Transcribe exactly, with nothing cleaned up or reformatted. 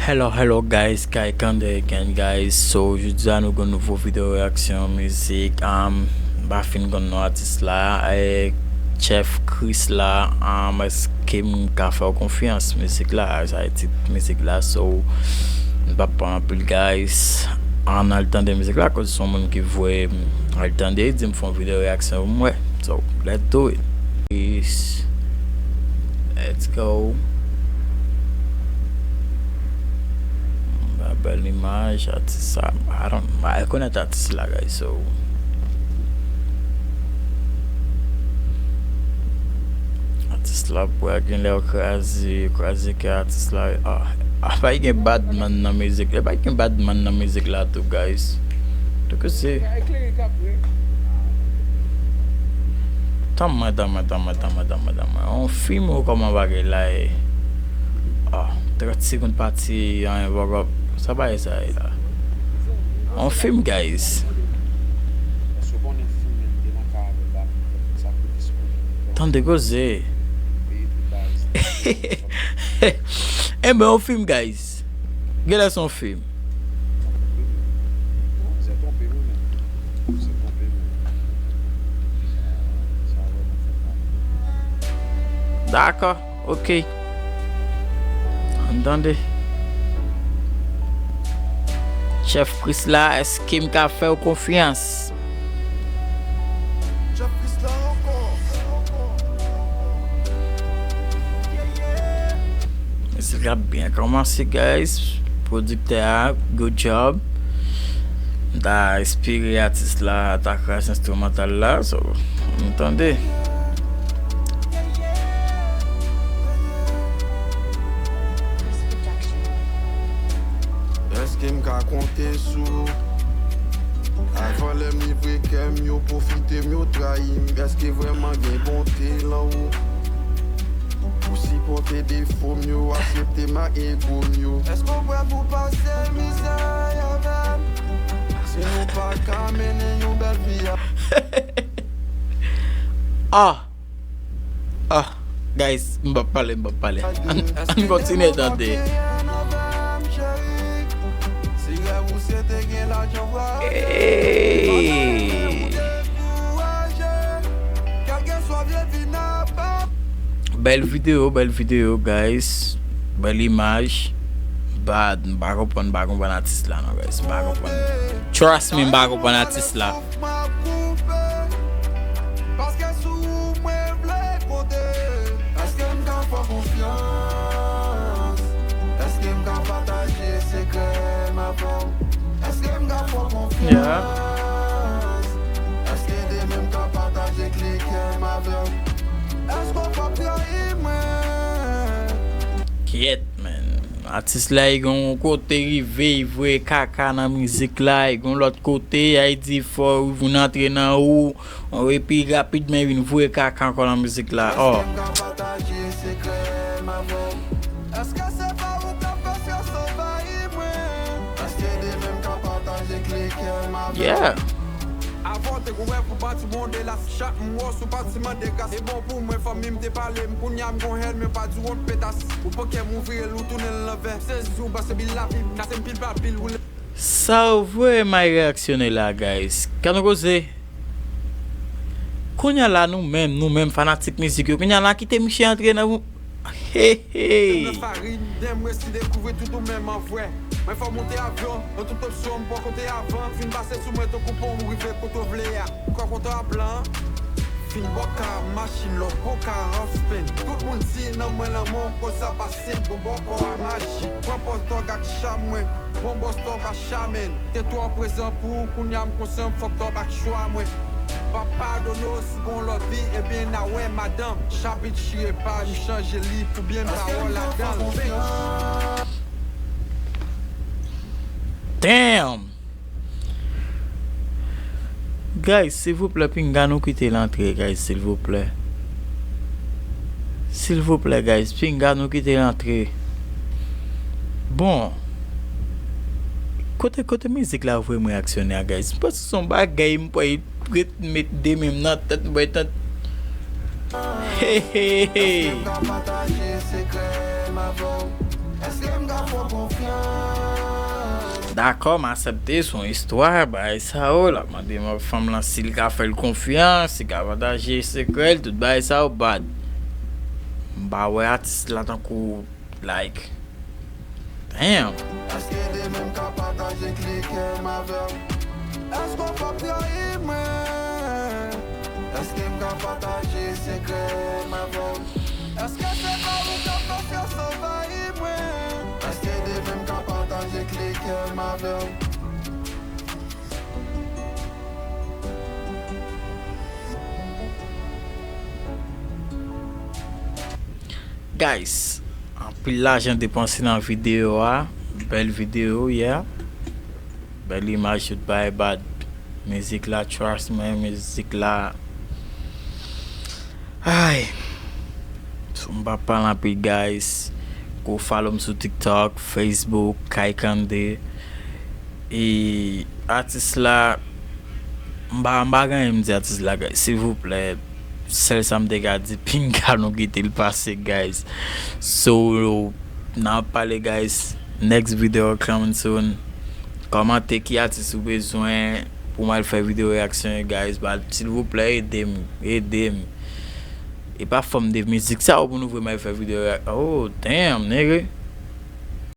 Hello, hello guys, Guy Kande again guys. So, jodi a nou gen nouvo videyo reaksyon mizik. Um, m pa fin konn non atis la. Eh, Chef Chris la, um, èske m ka fè w konfyans mizik la? Sa e tit mizik la. So, m pa pran anpil guys. Ann al tande mizik la, koz se yon moun ki voye m al tande, di m fè yon videyo reaksyon pou m wè. So, let's do it. Peace. Let's go. Ba bèl imaj, atis sa. I don't, I rekonèt atis la, guys, so. Atis la, pwa gen lè yo kraze, kraze kè atis la. Ah, ah, pa gen badman nan mizik. E pa gen badman nan mizik la tou, guys. Tou ke se. Tanman, tanman, tanman, tanman, tanman, tanman. On fim ou kòman bagay la ye? Ah, trant segonn pati, anyen poko. Sa bagay sa ye la? On fim, guys. Tande koze. Enben, on fim, guys. Genlè se on fim. Dakò, ok. Ann tande. Chef Chris la, èske m ka fè w konfyans? Mizik la byen kòmanse, guys. Pwodiktè a, good job. M ta espere atis la ta kraze enstrimantal la, so, m tande. Èske m ka konte sou ou? Avan lè m livre kè m, yo pwofite m, yo trayi m. Èske vrèman gen bonte lan ou? Ou sipòte defo m yo, aksepte m ak ego m yo. Èske w prè pou pase mizè avè m? Si nou pa ka mennen yon bèl vi a. Ah! Ah, guys, m p ap pale, m p ap pale. Ann, ann kontinye tande. Hey! Bèl videyo, bèl videyo, guys. Bèl imaj. Bad, m pa konprann, m pa konprann atis la non, guys. M pa konprann. Trust me, m pa konprann atis la. Paske sou ou mwen vle konte. Èske m ka fè w konfyans? Èske m ka pataje sekrè m avè w? Èske m ka fè w konfyans? Èske demen m ka pataje kle kè m avè w? Èske w p ap trayi mwen? Kyèt, man. Atis la, li gen yon kote rive, li voye kaka nan mizik la, li gen yon lòt kote, li di fò, li vin antre nan ou, epi rapidman, li vin voye kaka ankò nan mizik la. Oh. Èske se pa ou k ap fè strès anvayi mwen? Èske demen m ka pataje kle kè m avè w? Yeah. Avan w te gon rèv pou pati bon de la, chak m wè w sou pati mande gras. E bon pou mwen fanmi m te pale m, kounye a m gon hèl men pa di wont petas. Ou pran kè m ou vire l ou tounen l lanvè. Sezi w pase pil lavi m, kase m pil pa pil woule. Sa w voye m al reyaksyone la, guys? Gad yon koze. Kounye a la nou menm, nou menm fanatik mizik yo, kounye a la kite misye antre nan Hey, hey. Nan farin, dèm resi dekouvri tout ou menm an vre. Mwen fè w monte avyon, nan tout opsyon m bò kote avan. Fin pase sou mwen tankou pon ou rive kote w vle a. Kò kontan a plan, fin bò ka machin lò bò ka an spen. Tout moun di nan mwen lanmò, koz sa pase, bon bò kò a maji. Pran pòz dòg ak cha mwen, bon bòs dòg a chamen. Te twò prezan pou ou, kounye a m konsyan, fòk dòg ak chwa mwen. Pa padone w si gon lòt vi, ebyen n a wè madanm. Chapit chire paj, m chanje li pou byen m pa wè w ladan l. Damn! Guys, silvouplè, pinga nou kite l antre, guys, silvouplè. Silvouplè, guys, pinga nou kite l antre. Bon. Kote, kote mizik la voye m reyaksyone a, guys? M panse se yon bagay, m pral ret met de men m nan tèt, m pral tann. Hey, hey, hey. Èske m ka pataje sekrè m avè w? Èske m ka Dakò, m aksepte, se yon istwa, bagay sa yo, l ap mande fanm lan si l ka fè l konfyans, si l ka pataje sekrè l, tout bagay sa yo, but m pa wè atis la tankou, like, damn. Èske demen m ka pataje kle kè m avè w? Èske w p ap trayi mwen? Èske m ka pataje sekrè m avè w? Èske se pa ou k ap fè fyès anvayi mwen? Èske demen m ka pataje kle kè m avè w? Guys, anpil lajan depanse nan videyo a. Bèl videyo, yeah. Bèl imaj, tout bagay, but mizik la, trust mwen, mizik la. Ay. So, m pa pale anpil, guys. Go follow m sou TikTok, Facebook, Kaikande. E atis la, m pa, m pa gen anyen m di atis la, guys. Silvouplè, sèl sa m te ka di, pinga nou kite l pase, guys. So, n ap pale, guys. Next video coming soon. Kòmante ki atis ou bezwen pou m al fè videyo reyaksyon, guys. But, silvouplè, ede m, ede m. E pa fanm de mizik sa ou pou nou voye m al fè videyo reyaksyon. Oh, damn, nigga.